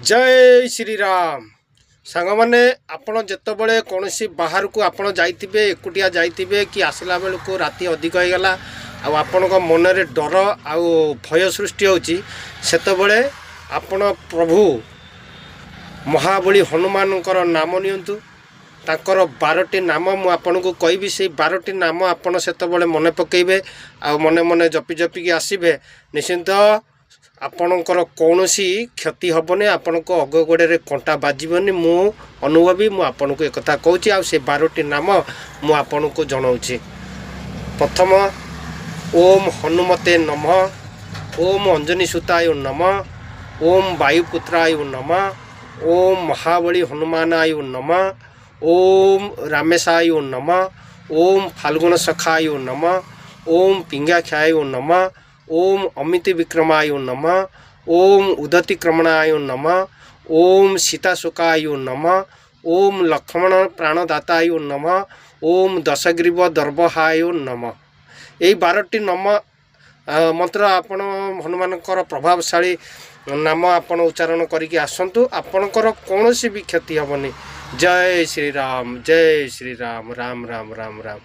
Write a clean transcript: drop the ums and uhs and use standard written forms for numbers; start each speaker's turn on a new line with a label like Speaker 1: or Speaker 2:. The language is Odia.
Speaker 1: ଜୟ ଶ୍ରୀରାମ। ସାଙ୍ଗମାନେ, ଆପଣ ଯେତେବେଳେ କୌଣସି ବାହାରକୁ ଆପଣ ଯାଇଥିବେ, ଏକୁଟିଆ ଯାଇଥିବେ କି ଆସିଲା ବେଳକୁ ରାତି ଅଧିକ ହେଇଗଲା ଆଉ ଆପଣଙ୍କ ମନରେ ଡର ଆଉ ଭୟ ସୃଷ୍ଟି ହେଉଛି, ସେତେବେଳେ ଆପଣ ପ୍ରଭୁ ମହାବଳୀ ହନୁମାନଙ୍କର ନାମ ନିଅନ୍ତୁ। ତାଙ୍କର 12ଟି ନାମ ମୁଁ ଆପଣଙ୍କୁ କହିବି। ସେଇ 12ଟି ନାମ ଆପଣ ସେତେବେଳେ ମନେ ପକାଇବେ ଆଉ ମନେ ମନେ ଜପି ଜପିକି ଆସିବେ। ନିଶ୍ଚିନ୍ତ ଆପଣଙ୍କର କୌଣସି କ୍ଷତି ହେବନି, ଆପଣଙ୍କ ଅଗ ଗୋଡ଼ରେ କଣ୍ଟା ବାଜିବନି। ମୁଁ ଅନୁଭବୀ, ମୁଁ ଆପଣଙ୍କୁ ଏକଥା କହୁଛି ଆଉ ସେ 12ଟି ନାମ ମୁଁ ଆପଣଙ୍କୁ ଜଣାଉଛି। ପ୍ରଥମ, ଓମ୍ ହନୁମତେ ନମଃ, ଓମ୍ ଅଞ୍ଜନୀ ସୁତାୟ ନମଃ, ଓମ୍ ବାୟୁପୁତ୍ରାୟ ନମଃ, ଓମ୍ ମହାବଳୀ ହନୁମାନାୟ ନମଃ, ଓମ୍ ରାମେଶାୟ ନମଃ, ଓମ୍ ଫାଲ୍ଗୁନ ସଖାୟ ନମଃ, ଓମ୍ ପିଙ୍ଗାକ୍ଷାୟ ନମଃ, ଓମ୍ ଅମିତ ବିକ୍ରମାୟ ନମଃ, ଓମ୍ ଉଦତିକ୍ରମଣାୟ ନମଃ, ଓମ୍ ସୀତାଶୋକାୟ ନମଃ, ଓମ୍ ଲକ୍ଷ୍ମଣ ପ୍ରାଣଦାତାୟ ନମଃ, ଓମ୍ ଦଶଗ୍ରୀବ ଦର୍ବହାୟ ନମଃ। ଏଇ 12ଟି ନମ ମନ୍ତ୍ର ଆପଣ ହନୁମାନଙ୍କର ପ୍ରଭାବଶାଳୀ ନାମ ଆପଣ ଉଚ୍ଚାରଣ କରିକି ଆସନ୍ତୁ, ଆପଣଙ୍କର କୌଣସି ବି କ୍ଷତି ହେବନି। ଜୟ ଶ୍ରୀରାମ, ଜୟ ଶ୍ରୀରାମ, ରାମ ରାମ ରାମ ରାମ।